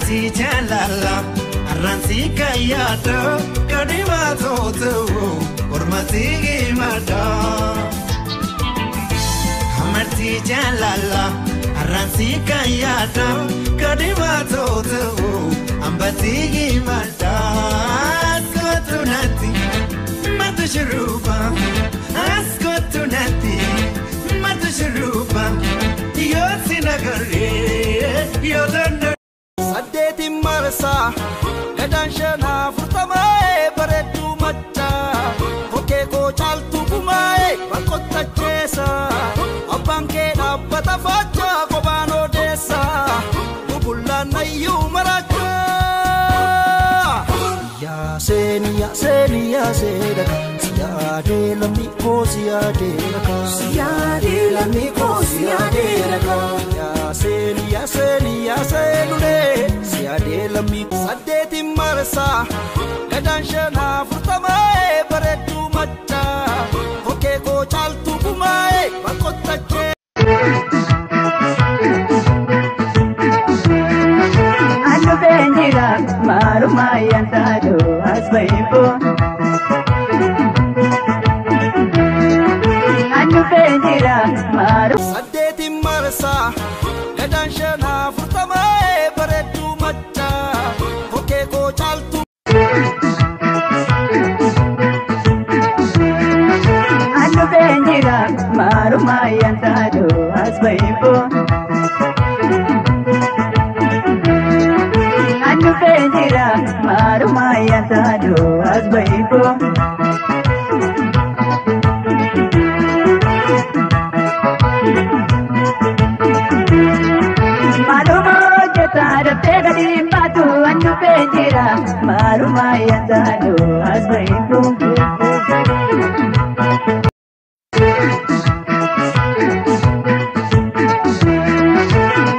Amartii jaalala arransi kayyaadha kadhimaa tootu ormati himadha. Amartii jaalala arransi kayyaadha kadhimaa tootu ambati himadha. Askootu natti matu shuruba askootu natti matu shuruba yoo si nagarree yoo danda'u. Saddeetiin marsaa gadaan shanaa afurtamaa'ee bareedduu machaa kokkee koo caaltuu kumaa'ee bakkottacheessa abbaan kee dhaabbata faachaa kophaan odeessa bubullaan ayyuu maraachaa. Yaaseen yaaseen yaasee dhaka siyaadee lammii koo siyaadee dhaka siyaadee lammii koo siyaadee dhaka yaaseen yaaseen yaasee lulee siyaadee lammii saddeetiin marsaa gadaan shanaa afurtamaa'ee bareedduu machaa kokkee koo caaltuu kumaa'ee bakkottachee. Marumayan tado asbaibo Anu benjira maru Saddeetiin marsaa gadaan shanaa afurtamaa'ee bareedduu machaa kokkee koo caaltuu. Anu benjira marumayan tado asbaibo Anu benjira marumayan tado asbaibo Malumo jeta daftee gadi hin baatu anu benjira marumayan tado asbaibo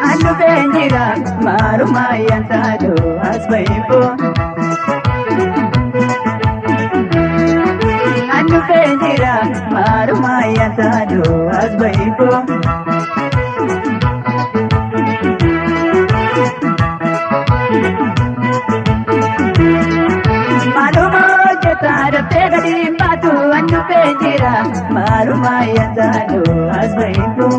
Anu benjira marumayan tado asbaibo Anu benjira marumayan tado asbaibo Malumo jeta daftee gadi hin baatu anu benjira marumayan tado asbaibo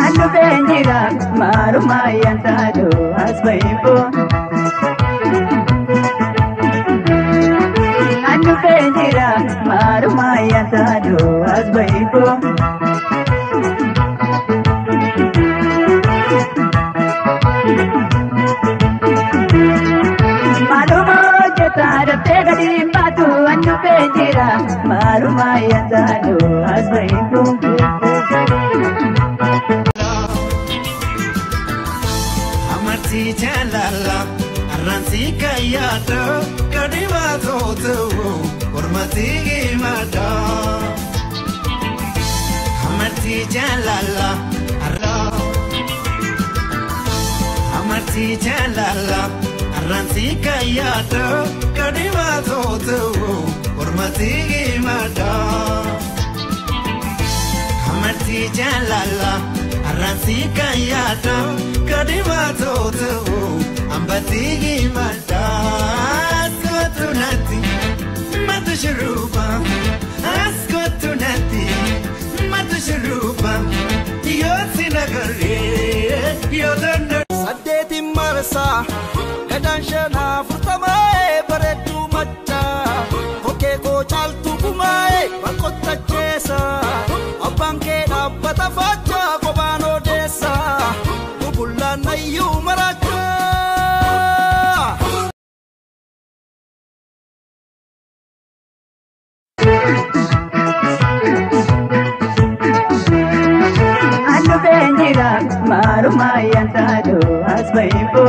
Anu benjira marumayan tado asbaibo Anu benjira marumayan tado asbaibo Malumo jeta daftee gadi hin baatu anu benjira marumayan tado asbaibo Amartii jaalala arransi kayyaadha kadhimaa tootu ormati himadha. Amartii jaalala amartii jaalala arransi kayyaadha kadhimaa tootu ormati himadha. Amartii jaalala arransi kayyaadha kadhimaa tootu ambati himadha. Askootu natti matu shuruba askootu natti matu shuruba yoo si nagarree yoo danda'u. Saddeetiin marsaa gadaan shanaa afurtamaa'ee bareedduu machaa kokkee koo caaltuu kumaa'ee bakkottacheessa abbaan kee dhaabbata faachaa kophaan odeessa bubullaan ayyuu maraachaa. Anu benjira marumayan tado asbaibo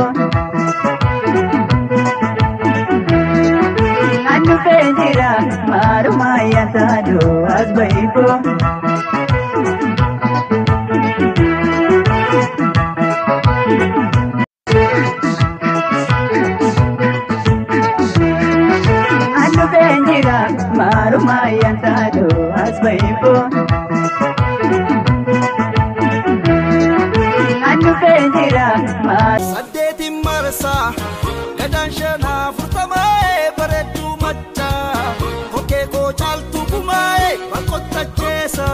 Anu benjira marumayan tado asbaibo Anu benjira marumayan tado asbaibo. Gadaan shanaa furtamaa'ee bareedduu machaa kokkee koo caaltuu kumaa'ee bakkottacheessa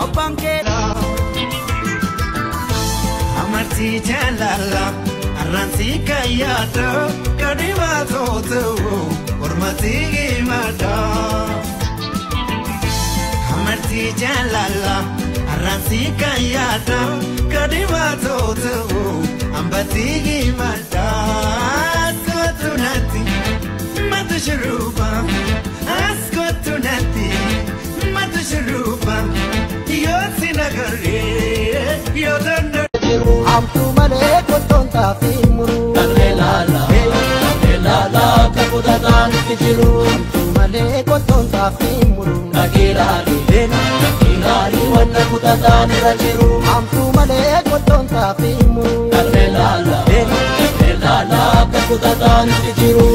abbaan kee. Amartii jaalala arransi kayyaata kadhimaa tootu ormati himata. Amartii jaalala arransi kayyaata kadhimaa tootu ambati himata. Askootu natti matu shuruba askootu natti matu shuruba yoo si nagarree yoo danda'u. Amtuu malee kottoon taafii muru. Tarree laala, tarree laala akka kutataan itti jiru. Amtuu malee kottoon taafii muru. Dhageeraani, dhageeraani wanna kutataan irra jiru. Amtuu malee kottoon taafii muru. Tarree laala, tarree laala akka kutataan itti jiru.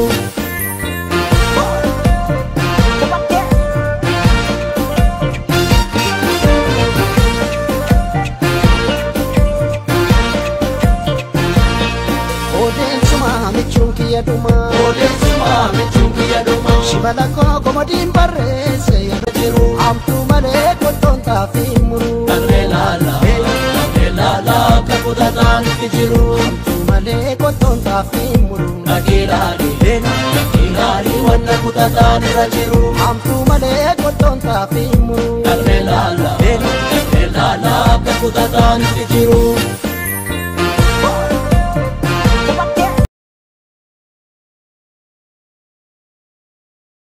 Odeessuma michuun kiyya dhumaa. Odeessuma michuun kiyya dhumaa. Shibala koo komodiin barreesse Irra jiru. Amtuu malee kottoon taafii muru. Tarree laala, tarree laala akka kutataan itti jiru. Amtuu malee kottoon taafii muru. Dhageeraani, dhageeraani wanna kutataan irra jiru. Amtuu malee kottoon taafii muru. Tarree laala, tarree laala akka kutataan itti